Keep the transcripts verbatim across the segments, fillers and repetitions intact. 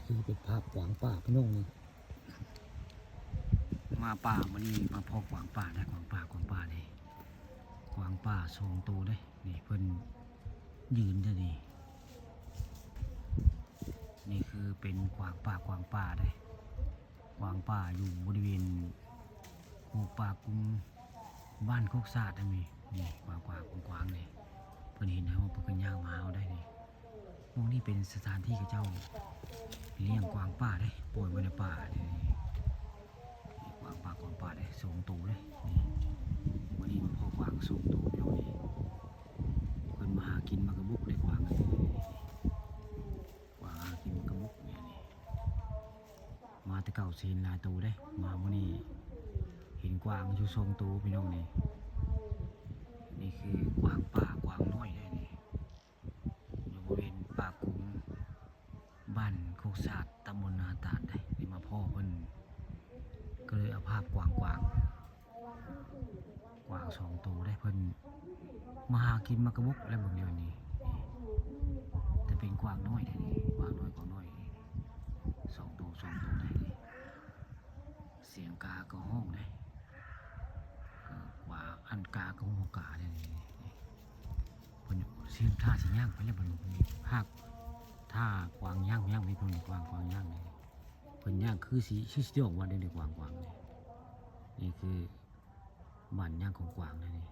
คือเป็นภาพกวางป่าพี่น้องนี่ มาป่ามื้อนี้มาพ้อกวางป่าได้ กวางป่ากวางป่านี่ กวางป่าสองตัวเด้ นี่เพิ่นยืนอยู่นี่ นี่คือเป็นกวางป่ากวางป่าเด้ กวางป่าอยู่บริเวณหมู่ป่ากุ้งบ้านโคกสาดนั่นนี่ นี่กวางป่ากวางๆนี่ เพิ่นเห็นเฮาเพิ่นก็ย่างมาเอาได้นี่ หม่องนี้เป็นสถานที่เขาเจ้าเลี้ยงกวางป่าเด้ ปล่อยไว้ในป่าเด้ นี่กวางป่ากวางป่าเด้ สองตัวเด้ นี่ มื้อนี้มาพ้อกวางสองตัวพี่น้องนี่ เพิ่นมาหากินหมากกะบุกได้กวางเลย กวางหากินหมากกะบุกเนี่ยนี่ มาแต่เก่าสิเห็นหลายตัวเด้ มามื้อนี้เห็นกวางอยู่สองตัวพี่น้องนี่ นี่คือกวางป่ากวางน้อยเด้นี่ อยู่บริเวณป่ากุ้ง บ้านโคกสาด ตำบลนาตาดเด้ นี่มาพ้อเพิ่น ก็เลยเอาภาพกวางๆ กวางสองตัวเด้ เพิ่นมาหากินหมากกะบุกแล้วเบิ่งเดี๋ยวนี้ แต่เป็นกวางน้อยเด้นี่ กวางน้อย กวางน้อย สองตัว สองตัวได้นี่ เสียงกาก็ฮ้องเด้ เอ่อกวาง อันกาก็ฮ้องกาเด้นี่ เพิ่นเสียงท่าสิย่างไปแล้ว เพิ่น เพิ่นภาคท่ากวางย่าง ย่างไป เพิ่นกวาง กวางย่างนี่ เพิ่นย่างคือสิ คือสิออกมาเด้นี่ กวาง กวางนี่ นี่คือบ้านย่างของกวางเด้นี่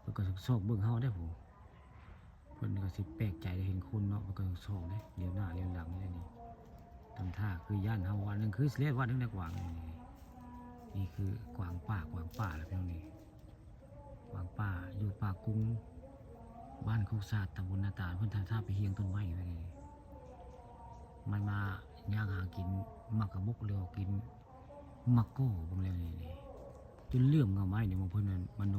เพิ่นก็ซอกเบิ่งเฮาได้พุ้น เพิ่นก็สิแปลกใจได้เห็นคนเนาะ เพิ่นก็ซอกเด้ เหลียวหน้าเหลียวหลังเด้นี่ ทำท่าคือย่านเฮา ว่าหนึ่งคือสิแล่น ว่าหนึ่งได้กวางนี่ นี่คือกวางป่า กวางป่าแล้วพี่น้องนี่ กวางป่าอยู่ป่ากุ้ง บ้านโคกสาด ตำบลนาตาด เพิ่นทำท่าไปเฮียงต้นไม้ไว้นี่ มันมาย่างหากินหมากกะบุก หรือว่ากินหมากโก้เบิ่งแล้วนี่ นี่ จนเหลื่อมเงาไม้นี่ บางเพิ่นมันมโน